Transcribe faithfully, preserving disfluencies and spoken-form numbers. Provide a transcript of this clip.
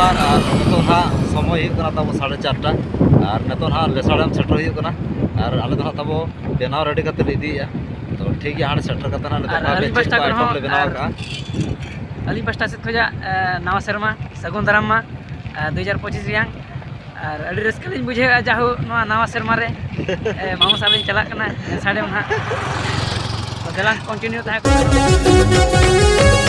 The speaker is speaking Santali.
ᱟᱨ ᱟᱨ ᱱᱤᱛᱚᱜ ᱱᱟᱦᱟᱜ ᱥᱚᱢᱚᱭ ᱦᱩᱭᱩᱜ ᱠᱟᱱᱟ ᱛᱟᱵᱚ ᱥᱟᱲᱮ ᱪᱟᱨᱴᱟ᱾ ᱟᱨ ᱱᱤᱛᱚᱜ ᱱᱟᱦᱟᱜ ᱞᱮᱥᱟᱲᱮᱢ ᱥᱮᱴᱮᱨ ᱦᱩᱭᱩᱜ ᱠᱟᱱᱟ᱾ ᱟᱨ ᱟᱞᱮ ᱫᱚ ᱱᱟᱦᱟᱜ ᱛᱟᱵᱚ ᱵᱮᱱᱟᱣ ᱨᱮᱰᱤ ᱠᱟᱛᱮ ᱞᱮ ᱤᱫᱤᱭᱮᱫᱼᱟ᱾ ᱛᱚ ᱴᱷᱤᱠ ᱜᱮᱭᱟ, ᱦᱟᱸᱰᱮ ᱥᱮᱴᱮᱨ ᱠᱟᱛᱮ ᱱᱟᱦᱟᱜ ᱞᱮ ᱟᱨ ᱫᱮᱠᱷᱟᱣ ᱟᱯᱮᱭᱟ ᱟᱹᱞᱤᱧ ᱪᱮᱫ ᱯᱟᱦᱴᱟ ᱠᱚ ᱠᱷᱚᱱ ᱟᱭᱴᱮᱢ ᱦᱚᱸ ᱞᱮ ᱵᱮᱱᱟᱣ ᱟᱨ ᱟᱠᱟᱫᱼᱟ᱾ ᱟᱹᱞᱤᱧ ᱯᱟᱦᱴᱟ ᱥᱮᱫ ᱠᱷᱚᱱᱟᱜ, ᱮ, ᱱᱟᱣᱟ ᱥᱮᱨᱢᱟ ᱥᱟᱹᱜᱩᱱ ᱫᱟᱨᱟᱢ ᱢᱟ, ᱮ, ᱫᱩ ᱦᱟᱡᱟᱨ ᱯᱚᱸᱪᱤᱥ ᱨᱮᱭᱟᱝ᱾ ᱟᱨ ᱟᱹᱰᱤ ᱨᱟᱹᱥᱠᱟᱹ ᱞᱤᱧ ᱵᱩᱡᱷᱟᱹᱣᱮᱫᱼᱟ ᱡᱟᱦᱳ ᱱᱚᱣᱟ ᱱᱟᱣᱟ ᱥᱮᱨᱢᱟ ᱨᱮ, ᱮ, ᱢᱟᱢᱚ ᱥᱟᱞ ᱞᱤᱧ ᱪᱟᱞᱟᱜ ᱠᱟᱱᱟ ᱥᱟᱰᱮᱢ ᱦᱟᱸᱜ᱾ ᱛᱚ ᱫᱮᱞᱟ ᱠᱚᱱᱴᱤᱱᱤᱭᱩ ᱛᱟᱦᱮᱸ ᱠᱚᱜ